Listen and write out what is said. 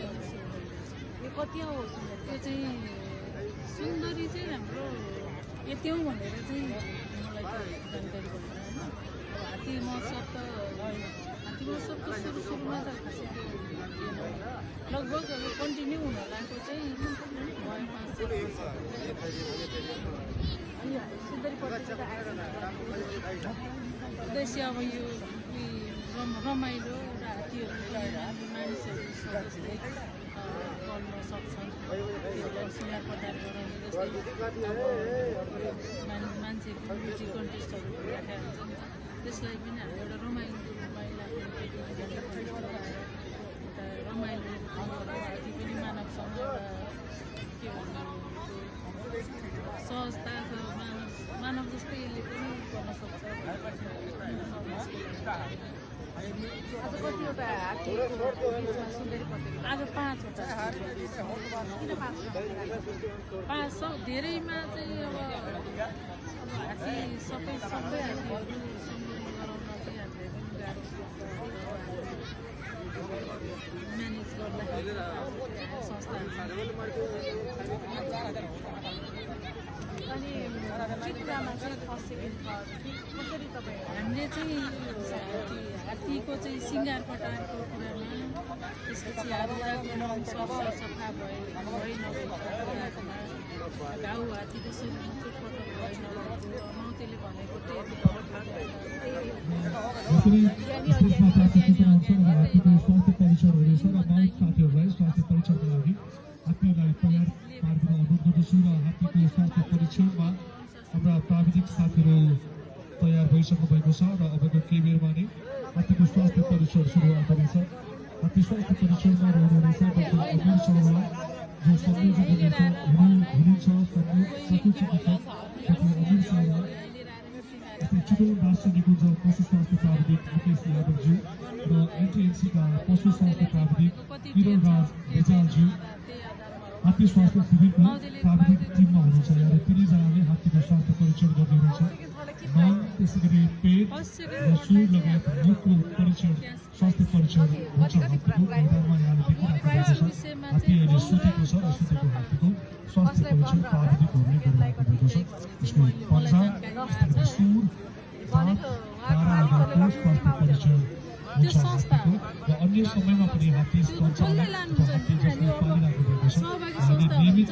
यो कति हो सुन्दरी? त्यो चाहिँ सुन्दरी चाहिँ हाम्रो यति हो भनेर चाहिँ मलाई जानकारी भएन होइन। हात्ती महोत्सव त सुरुमा त खासै लगभग अब कन्टिन्यू हुन लागेको चाहिँ भयो 5-6 वर्ष। सुन्दरी प्रतियोगिता उद्देश्य अब यो रमाइलो र हात्तीहरूले मानिसहरू जस्तै गर्न सक्छन्, त्यसलाई सिँगार पटार गराउने जस्तै मान्छेको म्युजिक कन्टेस्टहरू राखेका हुन्छन्, त्यसलाई पनि हामी एउटा रमाइलो रूपमा एउटा रमाइलो हात्ती पनि मानवसँग एउटा के भन्नु सहजता छ, मानव जस्तै यसले पनि गर्न सक्छ। आज कतिवटा सुन्दरी प्रतियोगिता? आज 5वटा। किन 500 धेरैमा चाहिँ अब हात्ती सबै हात्तीहरू सम्मेलन गराउन चाहिँ हामीलाई पनि गाह्रो म्यानेज गर्दाखेरि अनि चित्रामा चाहिँ फर्स्ट सेकेन्ड थर्ड कसरी तपाईँ? हामीले चाहिँ हात्तीको चाहिँ सिँगार पटारको कुरामा, त्यसपछि हातुराको सफा भए नभएको कुरामा, घाउ हात्तीको शरीरमा चोटपटक भए नभएको, माउतेले भनेको स्वास्थ्य परीक्षणहरू छ र माउत साथीहरूलाई स्वास्थ्य परीक्षणको लागि हात्तीलाई तयार पारिदिन अनुरोध गर्दछु र हात्तीको स्वास्थ्य परीक्षणमा हाम्रा प्राविधिक साथीहरू तयार भइसक्नु भएको छ र अबको केही बेरमा नै हात्तीको स्वास्थ्य परीक्षण सुरुवात हुनेछ। हात्ती स्वास्थ्य परीक्षणमा रहनुहुनेछ डाक्टर अमिर शर्मा, जो संयोजक हुनुहुन्छ सकुल चिकित्सक डाक्टर अमिर शर्मा, चितवन राष्ट्रिय निकुञ्ज पशु स्वास्थ्य प्राविधिक मुकेश यादवज्यू र एनटिएनसीका पशु स्वास्थ्य प्राविधिक किरण राज रिजालज्यू हात्ती स्वास्थ्य शिविरको प्राविधिक टिममा हुनुहुन्छ। यहाँ तिनैजनाले हात्तीको स्वास्थ्य परीक्षण गर्ने हुनुहुन्छ। नाम, त्यसै गरी पेट र सुर लगायत मुखको परीक्षण स्वास्थ्य परीक्षण हुन्छ। हात्तीको मैदानमा यहाँले देखिराख्नु भएको छ। हात्ती अहिले सुतेको छ र सुतेको हात्तीको स्वास्थ्य परीक्षण प्राविधिकहरूले गरिरहेको भएको छ। यसको पन्जा, सुर, दाँत, धाराहरूको स्वास्थ्य परीक्षण हुन्छ हात्तीको र अन्य समयमा पनि हात्ती स्तन चलाउने अथवा हात्ती जसले पालिराख्नु भएको छ, नियमित